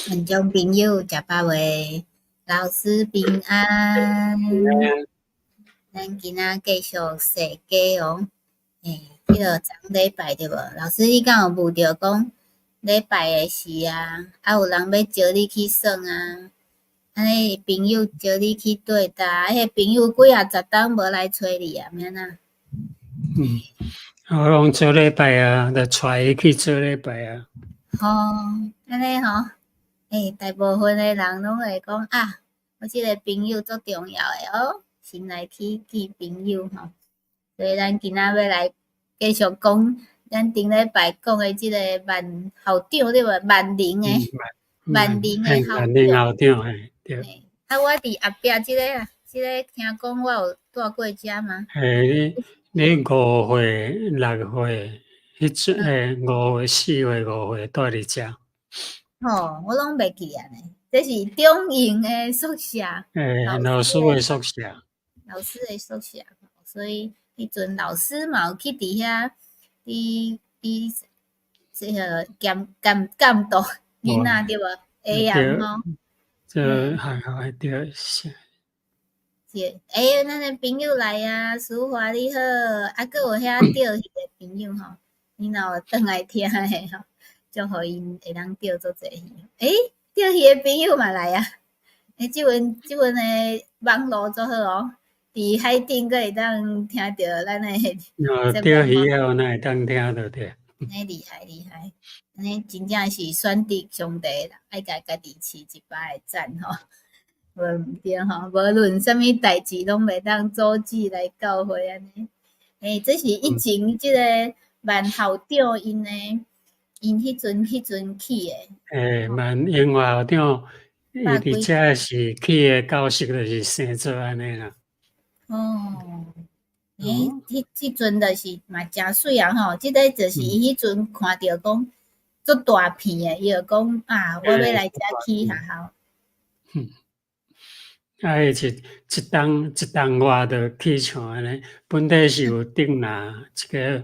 觀眾朋友食飽未？老師平安。咱今仔繼續踅街哦。欸，彼個昨禮拜對無？老師你敢有夢著講禮拜的時啊，啊有人欲招你去耍啊？按呢朋友招你去綴搭，彼個朋友幾仔十冬無來揣你啊？欲按怎？嗯，我講做禮拜啊，就帶伊去做禮拜啊。吼，按呢吼，欸，大部分的人攏會講啊，我這個朋友足重要的哦，先來去見朋友吼。所以咱今仔欲來繼續講咱頂禮拜講的這個萬校長對無？萬寧的，萬寧的校長。萬寧校長嘿，對。啊，我佇後壁這个啊，這个聽講我有蹛過遮嗎？嘿，你5歲、6歲，彼陣欸，5歲、4歲、5歲蹛佇遮。吼，我攏袂記啊呢。這是中營的宿舍。欸，老師的宿舍。老師的宿舍，所以彼陣老師嘛有去佇遐，佇這个監監監督囡仔對無？會啊吼。這學校的對是。是，欸，咱的朋友來啊，淑華你好，啊，閣有遐釣魚的朋友吼，你若有轉來聽的吼，祝予𪜶會當釣足濟魚。欸，釣魚的朋友嘛來啊！欸，這陣的網路足好哦，佇海頂閣會當聽著咱的。哦，釣魚的哪會當聽著對。欸，厲害厲害，按呢真正是選擇上帝啦，愛共家己飼一百個讚吼。無毋對吼，無論啥物代誌，攏袂當阻止來教會按呢。欸，這是以前這个萬校長𪜶的，𪜶彼陣起的。欸，萬英華校長，伊佇遮是起的教室，就是生做按呢啦。哦，欸，彼陣就是嘛誠媠啊吼，這个就是伊彼陣看著講足大片的，伊就講啊，我欲來遮起學校。嗯。啊，伊一冬一冬外就起像按呢，本底是有頂拿一个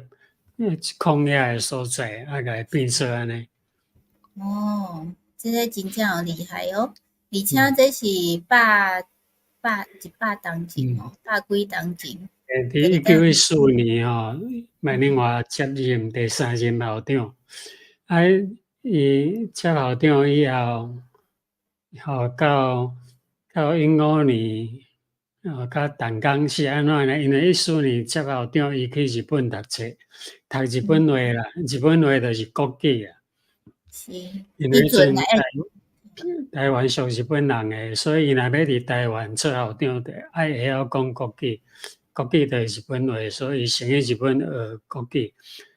曠野的所在，啊，共伊變做按呢。哦，這个真正有厲害哦！而且這是百百100冬前哦，百幾冬前。欸，佇1914年吼，萬寧華接任第三任校長，啊，伊接校長以後，吼到15年，哦，甲淡江是按怎呢？因為14年接校長，伊去日本讀冊，讀日本話啦，日本話就是國語啊。因為彼陣台灣屬日本人的，所以伊若欲佇台灣做校長，就愛會曉講國語，國語就是日本話，所以先去日本學國語，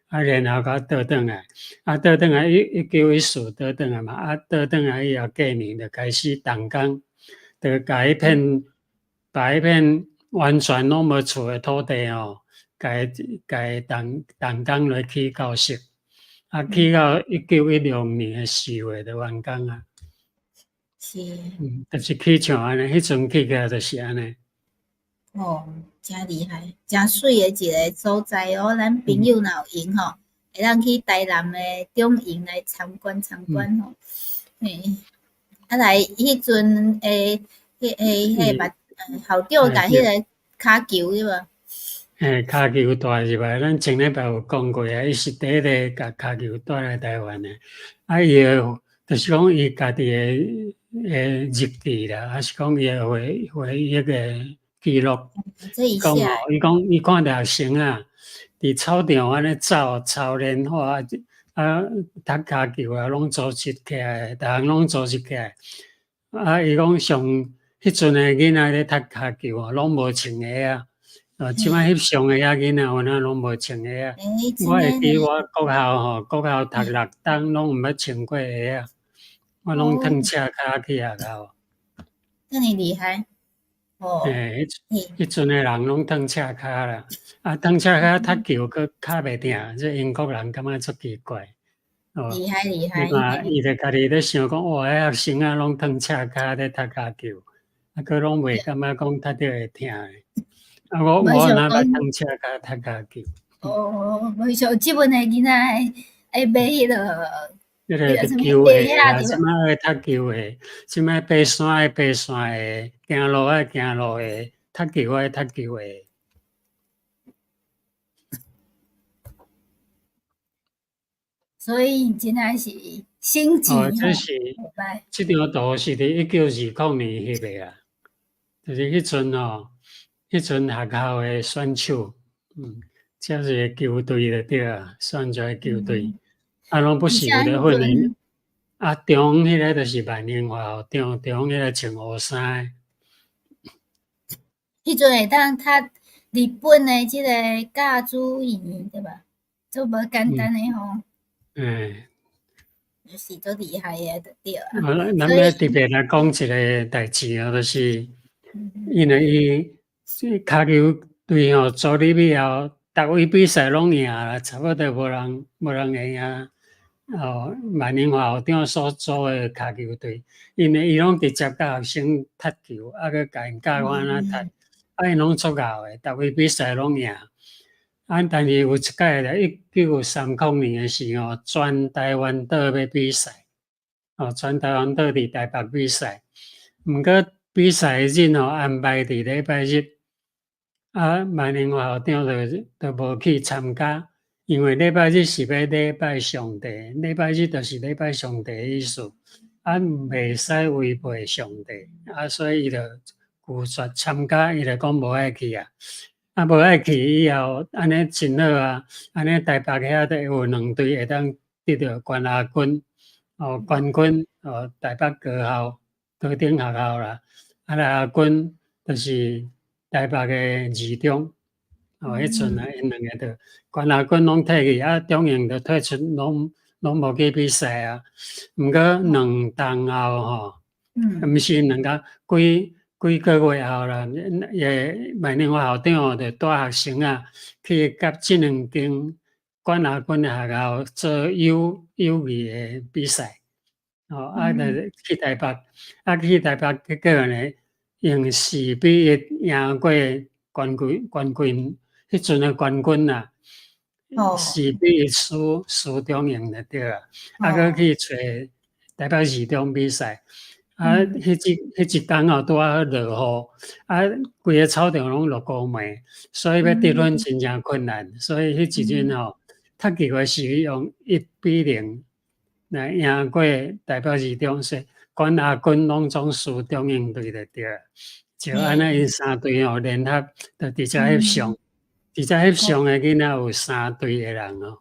啊，然後才倒轉來，啊，倒轉來1914倒轉來嘛，啊，倒轉來以後過年就開始動工。就共彼片，把彼片完全攏無厝的土地吼，共共動動工來起教室，啊，起到1916年的4月就完工啊。嗯，就是起像按呢，彼陣起起來就是按呢。哦，誠厲害，誠媠的一个所在哦。咱朋友若有閒吼，會當去台南的中營來參觀參觀吼。嘿，啊來，彼陣的彼个校長共彼个跤球對無？嘿，跤球帶入來，咱前禮拜有講過啊，伊是第一个共跤球帶來台灣的。啊，伊的就是講伊家己的的日記啦，還是講伊的回憶的記錄。講吼，伊講伊看著學生啊，佇操場按呢走操練好啊，啊，踢跤球啊，攏組織起來，逐項攏組織起來。啊，伊講上彼陣的囡仔咧踢跤球啊，攏無穿鞋仔。啊，這擺翕相的遐囡仔有哪攏無穿鞋仔。我會記我國校吼，國校讀六冬攏毋捌穿過鞋仔，我攏褪赤跤去學校。遮爾厲害。哦。嘿，彼陣的人攏褪赤跤啦，啊，褪赤跤踢球閣跤袂疼，這英國人感覺足奇怪。哦。厲害厲害。伊嘛，伊就家己咧想講，哇，遐學生仔攏褪赤跤咧踢跤球，啊，閣攏袂感覺講踢著會疼的。啊，我哪捌褪赤跤踢跤球。哦，無像這陣的囡仔愛買彼个彼个球鞋啊，這擺愛踢球鞋，這擺爬山愛爬山鞋，行路愛行路鞋，踢球愛踢球鞋。所以真正是升級。哦，這是這張圖是佇1920年翕的啊，就是彼陣吼，彼陣學校的選手，這是球隊就對啊，選出來球隊。啊，攏不是有咧訓練。啊，中彼个就是萬榮華校長，中彼個穿烏衫。彼陣會當讀日本的這个教主員對吧？足無簡單的吼。就是足厲害的，就對啊。咱欲特別來講一个代誌哦，就是因為伊跤球隊吼組入以後，逐位比賽攏贏啦，差不多無人會贏。哦，萬榮華校長所組的跤球隊，因為伊攏直接佮學生踢球，啊，閣共𪜶教按怎踢，啊，𪜶攏足𠢕的，逐位比賽攏贏。啊，但是有一擺咧，1930年的時候，全台灣島欲比賽，哦，全台灣島佇台北比賽，毋過比賽日吼安排佇禮拜日，啊，萬榮華校長就無去參加。因為禮拜日是欲禮拜上帝，禮拜日就是禮拜上帝的意思，啊，袂使違背上帝，啊，所以伊就拒絕參加，伊就講無愛去啊，啊，無愛去以後，按呢真好啊，按呢台北遐就有兩隊會當得著冠亞軍，哦，冠軍，哦，台北高校、高等學校啦，啊，亞軍就是台北的二中。哦，彼陣啊，𪜶兩个就冠亞軍攏退去，啊，中營就退出，攏無去比賽啊。毋過兩冬後吼，毋是兩個幾幾个月後啦，也萬榮華校長就帶學生啊去佮這兩間冠亞軍的學校做友誼的比賽。哦，啊，就去台北，啊，去台北，結果呢，用4比1贏過冠軍，冠軍。彼陣的冠軍啊，4比1輸中營就對啊，啊，閣去揣台北二中比賽，啊，彼一工哦，拄仔好落雨，啊，規个草場攏落烏梅，所以欲得分真正困難，所以彼一陣吼，踢球的時用1比0來贏過台北二中，所以冠亞軍攏總輸中營隊就對啊，就按呢𪜶三隊吼聯合，就直接翕相。直接翕相的囡仔有三隊的人哦，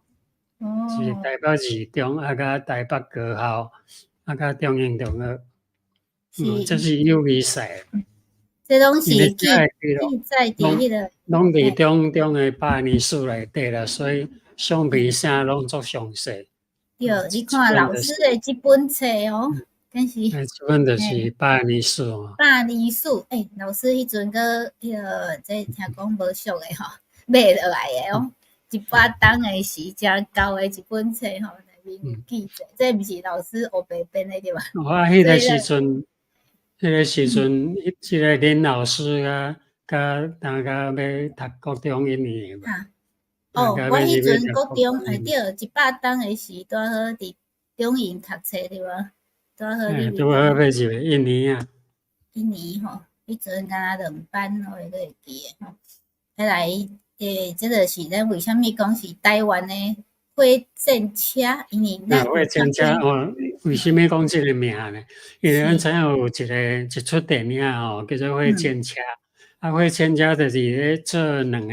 是台北二中，啊，佮台北高校，啊，佮中營中學，這是友誼賽。這攏是記載佇彼个，攏佇中中的百年史內底啦，所以相片啥攏足詳細。對，你看老師的這本冊哦，敢是？這本就是百年史哦。百年史，欸，老師彼陣閣彼个，這聽講無俗的吼。買落來的哦，100冬的時才交的一本冊吼，內面有記載，這毋是老師烏白編的對吧？我彼个時陣，彼个時陣，這个林老師啊，佮當甲欲讀國中一年吧。哦，我彼陣國中，欸對，100冬的時，拄好佇中營讀冊對無？拄好你。拄好欲入一年啊。一年吼，彼陣敢若兩班，我會閣會記得吼。再來。欸，這个是咱為啥物講是台灣的火箭車？因為咱火箭車哦，為啥物講這個名呢？因為咱知影有一个一齣電影吼，叫做《火箭車》。啊，火箭車就是咧做兩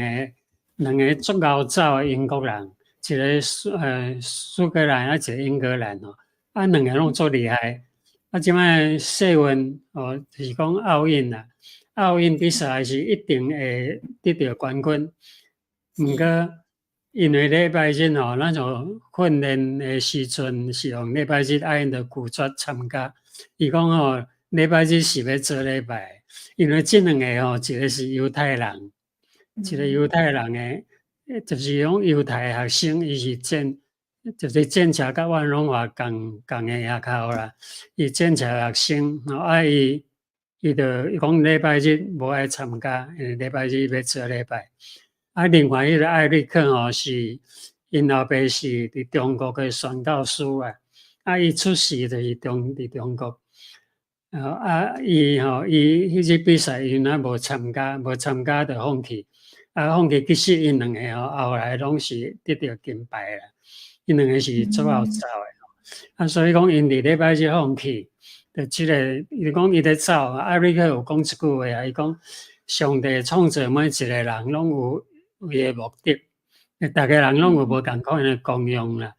个足𠢕走的英國人，一个蘇格蘭，啊，一个英格蘭吼。啊，兩個攏足厲害。啊，這擺世運哦，就是講奧運啦。奧運比賽是一定會得著冠軍，毋過因為禮拜日吼，咱就訓練的時陣是用禮拜日，啊，𪜶就拒絕參加。伊講吼，禮拜日是欲做禮拜，因為這兩个吼，一个是猶太人，一个猶太人的，就是講猶太學生，伊是劍，就是劍橋佮萬榮華仝的學校啦。伊劍橋學生，啊伊。伊就伊講禮拜日無愛參加，因為禮拜日欲做禮拜。啊，另外彼个艾瑞克吼是𪜶老爸是佇中國的宣教師啊，啊，伊出世就是佇中國。啊，伊吼，伊彼次比賽伊若無參加，無參加就放棄。啊，放棄，其實𪜶兩个吼，後來攏是得著金牌啦。𪜶兩個是足𠢕走的。啊，所以講𪜶佇禮拜日放棄，就這个，伊講伊咧走，艾瑞克有講一句話啊，伊講上帝創造每一個人攏有伊的目的，逐个人攏有無仝款的功用啦。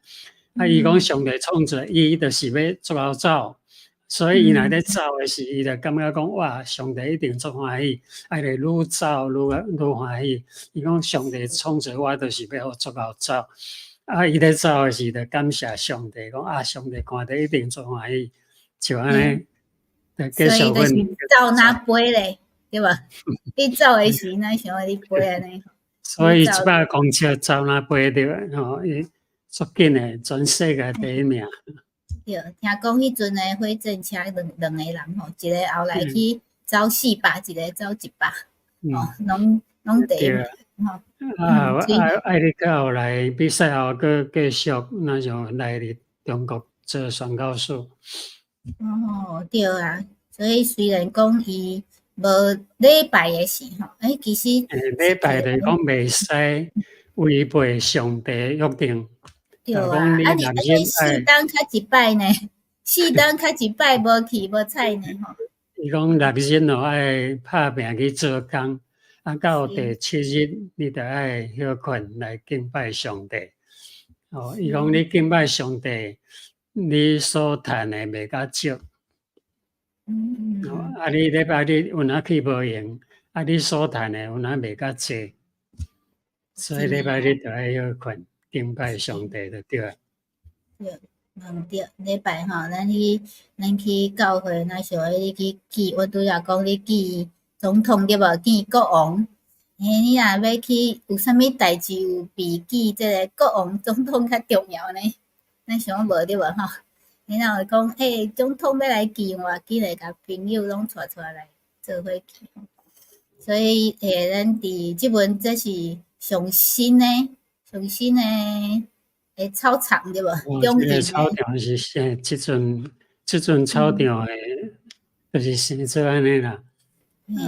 啊，伊講上帝創造伊，就是欲足𠢕走。所以伊若咧走的時，伊就感覺講哇，上帝一定足歡喜，愛會愈走愈歡喜。伊講上帝創造我，就是欲予足𠢕走。啊，伊咧走的時，就感謝上帝，講啊，上帝看著一定足歡喜，就按呢。所以就是走哪飛咧，對無？你走的時，哪想你飛按呢？所以100公尺走哪飛著吼，伊足緊的，全世界第一名。對，聽講彼陣的火箭車兩個人吼，一個後來去走400，一個走100，哦，攏第一名吼。啊，艾瑞克後來比賽後，閣繼續，那就來佇中國做宣教師。哦，對啊，所以雖然講伊無禮拜的時吼，欸，其實禮拜就是講袂使違背上帝約定。對啊，啊你啊你四冬較一擺呢？四冬較一擺無去無睬呢吼。伊講六日哦愛拍拚去做工，啊到第七日你著愛歇睏來敬拜上帝。哦，伊講你敬拜上帝，你所趁的袂較少。啊，你禮拜日有影去無閒，啊，你所趁的有影袂較濟，所以禮拜日著愛歇睏。敬拜上帝就對啊。對，毋對，禮拜吼，咱去教會，若想愛你去見，我拄才講你見總統對無？見國王，欸，你若欲去有啥物代誌有比見這个國王、總統較重要呢？咱想無對無吼？你若會講，欸，總統欲來見我，緊來共朋友攏帶出來做伙去。所以，欸，咱佇這本這是上新的。上新的操場對無？哦，這个操場是現這陣操場的，就是生做按呢啦。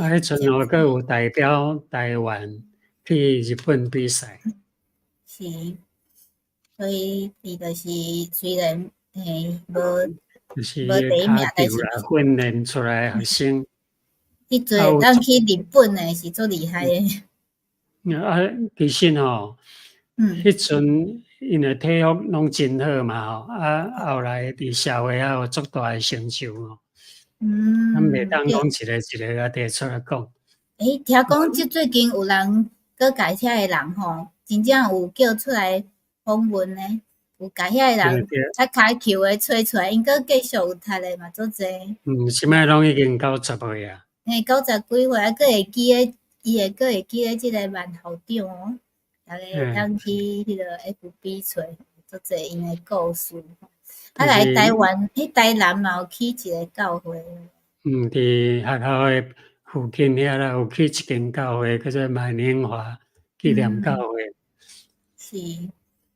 啊，彼陣哦，閣有代表台灣去日本比賽。是，所以伊就是雖然欸無就是無第一名，但是訓練出來學生。彼陣會當去日本的是足厲害的。啊，其實吼，彼陣𪜶的體育攏真好嘛吼，啊，後來佇社會也有足大的成就吼。咱袂當講一个一个共提出來講。欸，聽講這最近有人閣共遐个人吼，真正有叫出來訪問呢，有共遐個人踢跤球的揣出來，𪜶閣繼續有踢的嘛，足濟。嗯，這擺攏已經90歲啊。嘿，90幾歲啊，閣會記得，伊會閣會記得這个萬校長哦。逐家會當去彼个 FB 揣，足濟𪜶的故事。啊，來台灣，去台南嘛有起一个教會。嗯，佇學校的附近遐啦，有起一間教會，叫做麥寧華紀念教會。是，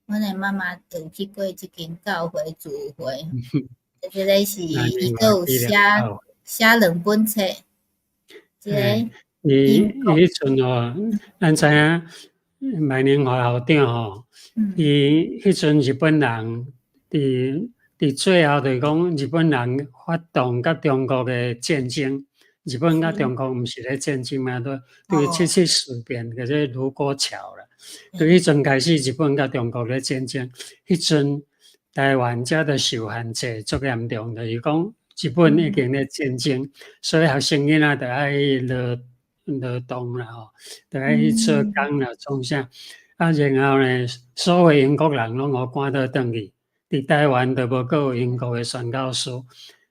阮的媽媽就去過這間教會聚會。這个是伊閣有寫兩本冊。這个伊伊彼陣哦，咱知影麥寧華校長吼，伊彼陣日本人佇最後就是講日本人發動佮中國的戰爭，日本佮中國毋是咧戰爭嘛？對七七事變叫做盧溝橋啦。對彼陣開始，日本佮中國咧戰爭，彼陣台灣才著受限制足嚴重，就是講日本已經咧戰爭，所以學生囡仔著愛勞動啦吼，著愛去做工啦，創啥？啊，然後呢，所有英國人攏予趕倒轉去，佇台灣就無閣有英國的宣教師。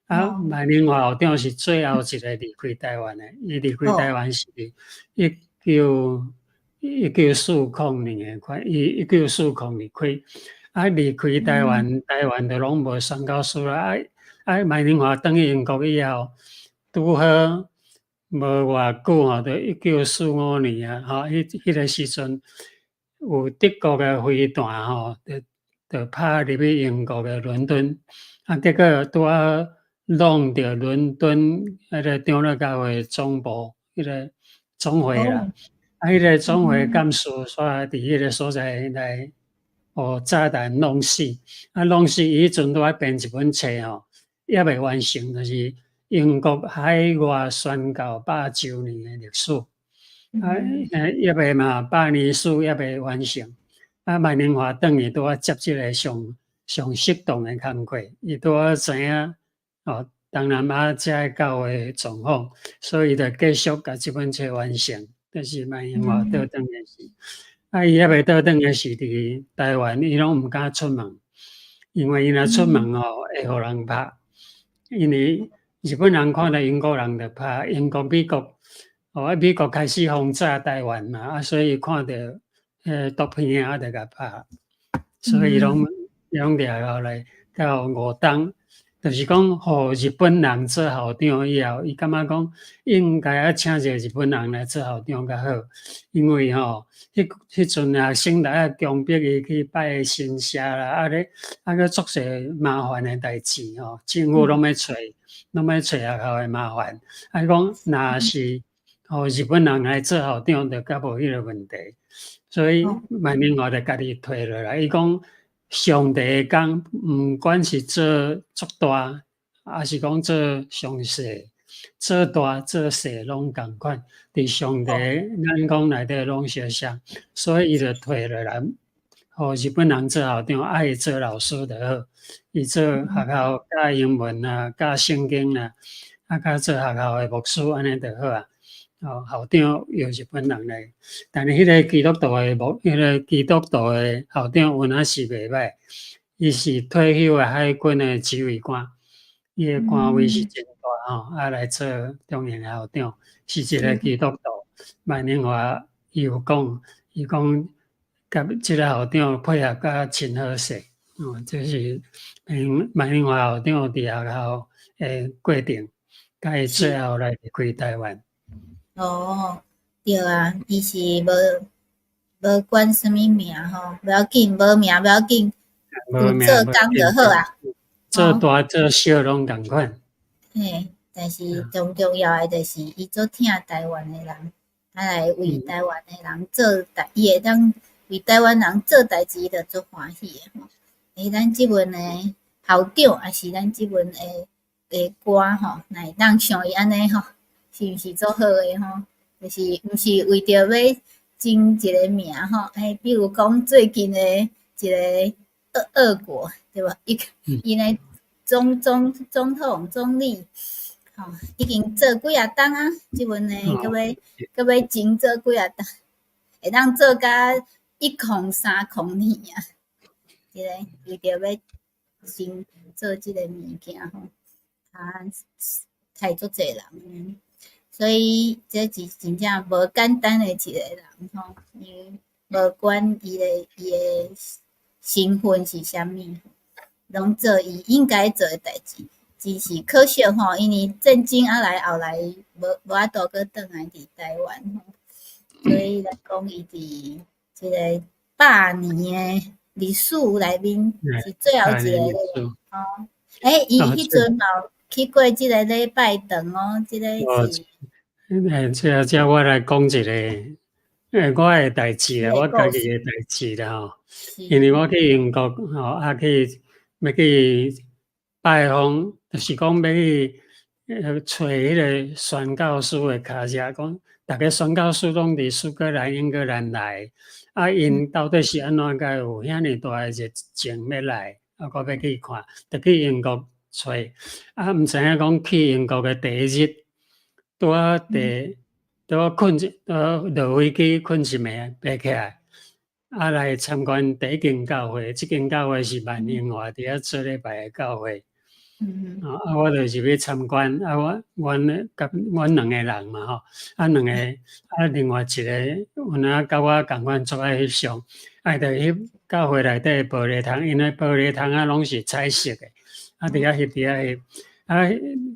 啊，麥寧華校長是最後一个離開台灣的，伊離開台灣是1940年的快，伊1940離開，啊，離開台灣，台灣就攏無宣教師啦。啊啊，麥寧華轉去英國以後，拄好無偌久吼，就1945年啊，吼，彼個時陣有德國的飛彈吼，就就拍入去英國的倫敦，啊，結果拄仔弄著倫敦彼個長老教會總部，彼個總會啦，啊，彼個總會幹事煞佇彼個所在來，予炸彈弄死，啊，弄死伊彼陣拄仔編一本冊吼，猶未完成，就是英國海外宣教百週年的歷史，啊，猶未嘛百年史猶未完成。啊，萬寧華轉去拄仔接這个上上適當的工課，伊拄仔知影哦，東南亞遮教會狀況，所以就繼續共這本冊完成。就是萬寧華倒轉的時，啊，伊猶未倒轉的時，佇台灣，伊攏毋敢出門，因為伊若出門哦，會予人拍。因為日本人看著英國人就拍，英國、美國，哦，啊，美國開始轟炸台灣嘛，啊，所以看著毒片啊，就共拍，所以攏攏掠後來到五冬，就是講，予日本人做校長以後，伊感覺講應該愛請一个日本人來做校長較好，因為吼，彼彼陣學生來強迫伊去拜神社啦，啊咧啊閣足濟麻煩的代誌吼，政府攏欲揣，攏欲揣學校的麻煩。啊，伊講若是予日本人來做校長，就較無彼个問題。所以萬寧華就家己退落來，伊講上帝的工，毋管是做足大，抑是講做上細，做大做細攏仝款，佇上帝眼光內底攏相像，所以伊就退落來，予日本人做校長，啊伊做老師就好，伊做學校教英文啊，教聖經啊，啊較做學校的牧師按呢就好啊。哦，校長由日本人來，但是彼个基督徒的牧，彼个基督徒的校長有影是袂䆀，伊是退休的海軍的指揮官，伊的官位是真大吼，啊來做中營的校長，是一个基督徒。萬寧華伊有講，伊講佮這个校長配合甲真好勢，哦，這是萬寧華校長佇學校的過程，佮伊最後來離開台灣。哦，對啊，伊是無無管啥物名吼，無要緊，無名無要緊，有做工就好啊。做大做小攏仝款。嘿，但是上重要的就是伊足疼台灣的人，啊來為台灣的人做代，伊會當為台灣人做代誌，就足歡喜的吼。欸，咱這陣的校長，抑是咱這陣的官吼，若會當像伊按呢吼，是毋是足好的吼？就是毋是為著欲爭一个名吼？欸，比如講最近的一个俄國對無？伊𪜶的總統總理吼，已經做幾仔冬啊，這陣呢，閣欲爭做幾仔冬，會當做甲103年啊！這个為著欲先做這个物件吼，啊，害足濟人。所以這是真正無簡單的一个人吼，伊無管伊的身份是啥物，攏做伊應該做的代誌。只是可惜吼，因為戰爭啊來後來無法度閣轉來佇台灣吼，所以來講伊佇這个百年的歷史內面是最後一个吼。欸，伊彼陣嘛有去過這个禮拜堂哦，這个是。欸，這我來講一个，欸，我的代誌啦，我家己的代誌啦吼。因為我去英國吼，啊去欲去拜訪，就是講欲去揣彼个宣教師的跤跡，講逐个宣教師攏佇蘇格蘭、英格蘭來，啊，𪜶到底是按怎會有遐爾大的熱情欲來？啊，我欲去看，就去英國揣，啊，毋知影講去英國的第一日，拄仔佇拄仔睏一，拄仔落飛機睏一暝爬起來，啊來參觀第一間教會，這間教會是萬榮華佇遐做禮拜的教會。啊，我就入去參觀，啊，我阮佮阮兩個人嘛吼，啊兩個，啊另外一個有影佮我仝款足愛翕相，啊就翕教會內底的玻璃窗，因為玻璃窗仔攏是彩色的，啊佇遐翕佇遐翕，啊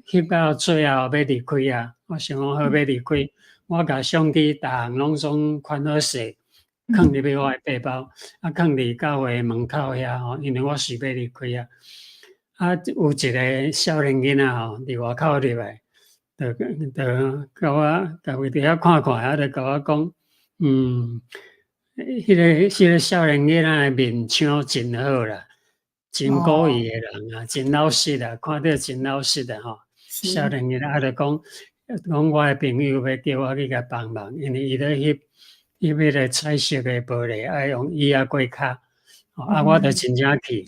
翕到最後欲離開啊，我想講好欲離開，我共相機逐項攏總款好勢，囥入去我的背包，啊，囥佇教會門口遐吼，因為我隨欲離開啊。啊，有一個少年囡仔吼，佇外口入來，就就共我共伊佇遐看看，啊，就共我講，彼個少年囡仔的面相真好啦，真古意的人啊，真老實啊，看著真老實啊吼。少年囡仔啊，就講講我的朋友欲叫我去共幫忙，因為伊咧翕翕彼個彩色的玻璃，愛用椅仔過跤。啊，我就真正去，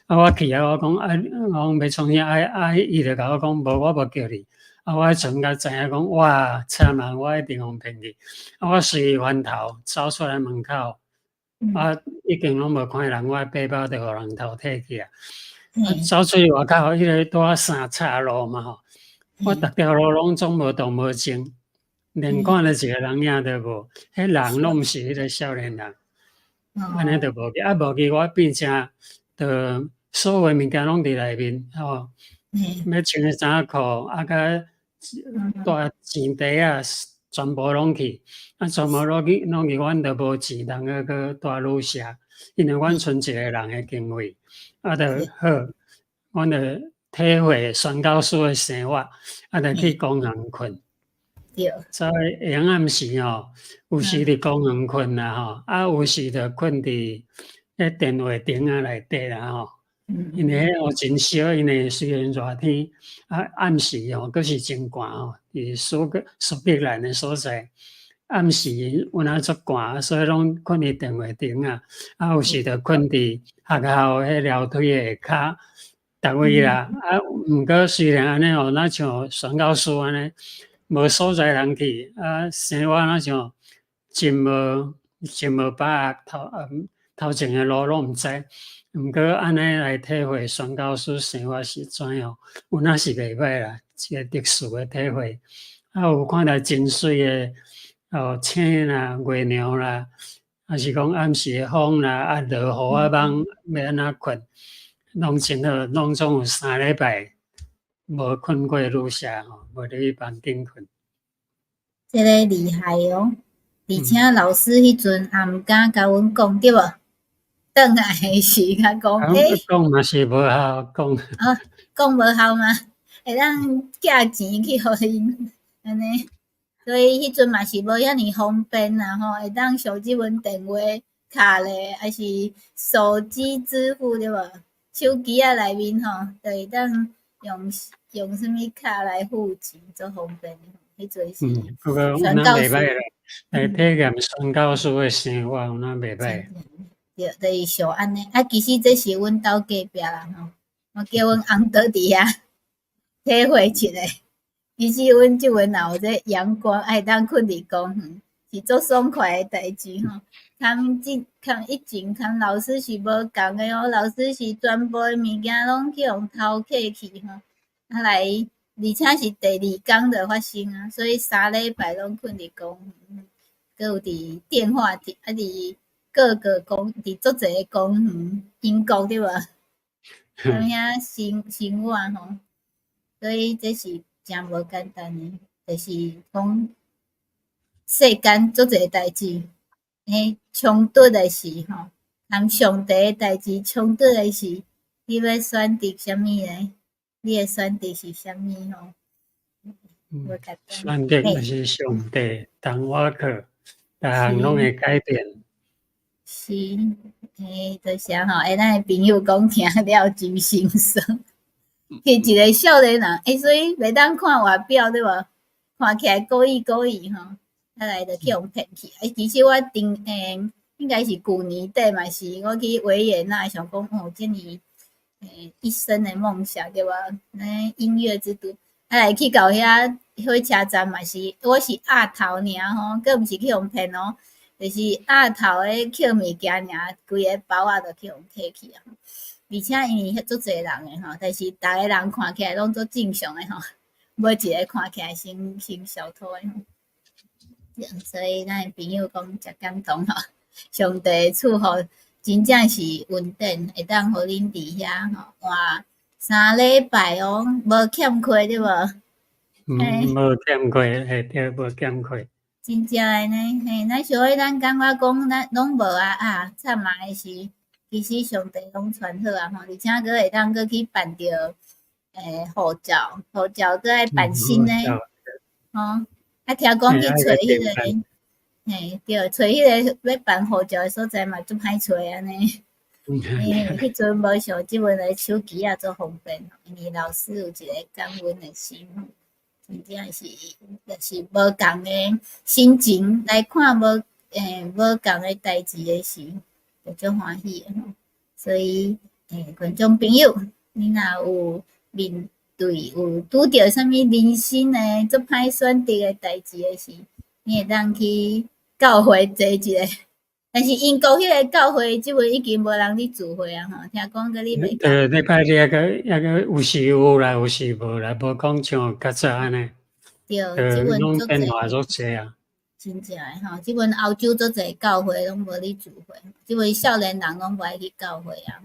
啊，我去啊，我講啊，我講欲創啥？啊啊，伊就共我講，無，我無叫你。啊，我彼陣才知影講，哇，慘啊，我一定予騙去。啊，我隨翻頭走出來門口，啊，已經攏無看見人，我的背包就予人偷提去啊。走出去外口，彼個拄仔三岔路嘛吼，我逐條路攏總無動無靜，連看著一個人影都無，彼人攏毋是彼個少年人。按呢就無去，啊無去，我變成就所有物件攏佇內面吼，欲穿的衫褲，啊佮帶錢袋仔，全部攏去，啊全部攏去，攏去，阮就無錢通去閣蹛旅社，因為阮賰一個人的經費，啊就好，阮就體會宣教師的生活，啊就去公園睏。所以下暗時吼，有時佇公園睏啦吼，啊有時就睏佇彼電話亭仔內底啦吼。因為彼號真燒，因為雖然熱天，啊暗時吼閣是真寒吼，佇蘇格蘭的所在，暗時有影足寒，所以攏睏佇電話亭仔，啊有時就睏佇學校彼樓梯的下跤，逐位啦。啊，毋過雖然按呢吼，若像宣教師按呢，無所在通去，啊，生活若像真無把握，頭前的路攏毋知。毋過按呢來體會宣教師生活是怎樣，有影是袂䆀啦，一個特殊的體會。啊，有看著真媠的哦，星啦、月亮啦，抑是講暗時的風啦，啊，落雨啊，夢欲按怎睏，攏真好，攏總有3禮拜無睏過旅社吼，無入去房間睏。這个厲害哦！而且老師彼陣也毋敢共阮講，對無？轉來的時才講，欸，講嘛是無效，講。啊，講無效嗎？會當寄錢去予𪜶按呢，所以彼陣嘛是無遐爾方便啦吼，會當像這陣電話卡咧，抑是手機支付對無？手機仔內面吼，就會當用啥物卡來付錢，足方便。彼陣是嗯，不過有影袂䆀啦，來體驗宣教師的生活有影袂䆀。對，就是像按呢。啊，其實這是阮兜隔壁人吼，我叫阮翁倒佇遐體會一下。其實阮這陣若有這陽光，會當睏佇公園，是足爽快的代誌吼。含這含以前含老師是無仝的哦，老師是全部的物件攏去予偷摕去吼。啊來，而且是第二工就發生啊，所以3禮拜攏睏佇公園，閣有佇電話亭，啊佇各個公佇足濟個公園，英國對無？踮遐生活吼，所以這是誠無簡單的，就是講世間足濟代誌，欸，衝突的時吼，含上帝的代誌衝突的時，你欲選擇啥物呢？你的選擇是啥物吼？無簡單。選擇就是上帝，當我靠，逐項攏會改變。是，欸，多謝吼，欸，咱的朋友講聽了真心酸。去一個少年人，欸，所以袂當看外表對無？看起來古意古意吼，啊來就去予騙去。欸，其實我頂欸，應該是舊年底嘛是，我去維也納想講哦，這爾一生的夢想對無？欸，音樂之都，啊來去到遐火車站嘛是，我是鴨頭爾吼，閣毋是去予騙哦，就是鴨頭咧抾物件爾，規个包仔就去予提去啊。而且因為足濟人的吼，但是逐个人看起來攏足正常的吼，無一個看起來像像小偷的吼。所以咱的朋友講誠感動吼，上帝賜福真正是恩典，會當予恁佇遐吼，換3禮拜哦，無欠缺對無？嗯，無欠缺，嘿對，無欠缺。真正的呢，嘿，咱小可咱感覺講咱攏無啊啊，慘啊的是，其實上帝攏傳好啊吼，而且閣會當閣去辦著護照，護照閣愛辦新的，吼，啊聽講去揣彼個，嘿，對，揣彼個欲辦護照的所在嘛足歹揣按呢。嘿，彼陣無像這陣的手機仔足方便，因為老師有一個感恩的心，真正是就是無仝的心情來看無仝的代誌的時，就足歡喜的吼。所以觀眾朋友，你若有面對有拄著啥物人生的足歹選擇的代誌的時，你會當去教會坐一下。但是英國彼個教會這陣已經無人咧聚會啊吼，聽講閣咧袂。對，禮拜日抑閣有時有啦，有時無啦，無講像較早按呢。對，這陣攏變化足濟啊。真正的吼，這陣歐洲足濟教會攏無咧聚會，這陣少年人攏無愛去教會啊，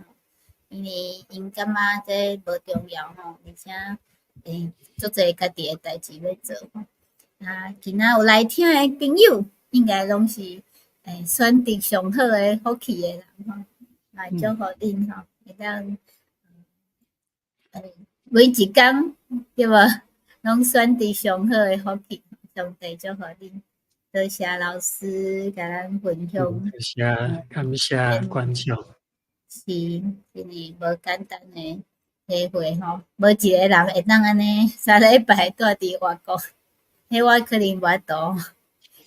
因為𪜶感覺這無重要吼，而且足濟家己的代誌欲做吼。啊，今仔有來聽的朋友，應該攏是選擇上好的福氣的人吼，來祝福恁吼，會當每一工對無，攏選擇上好的福氣，上帝祝福恁。多謝老師共咱分享。多謝，感謝觀眾。是，真是無簡單的體會吼，無一個人會當按呢3禮拜蹛佇外國，彼我可能無法度，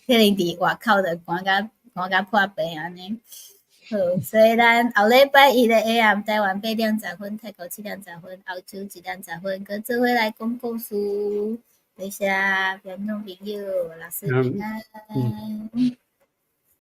可能佇外口就寒甲破病按呢。好，所以咱後禮拜一的下暗，台灣8點10分，泰國7點10分，歐洲1點10分，閣做伙來講故事。多謝觀眾朋友，老師平安。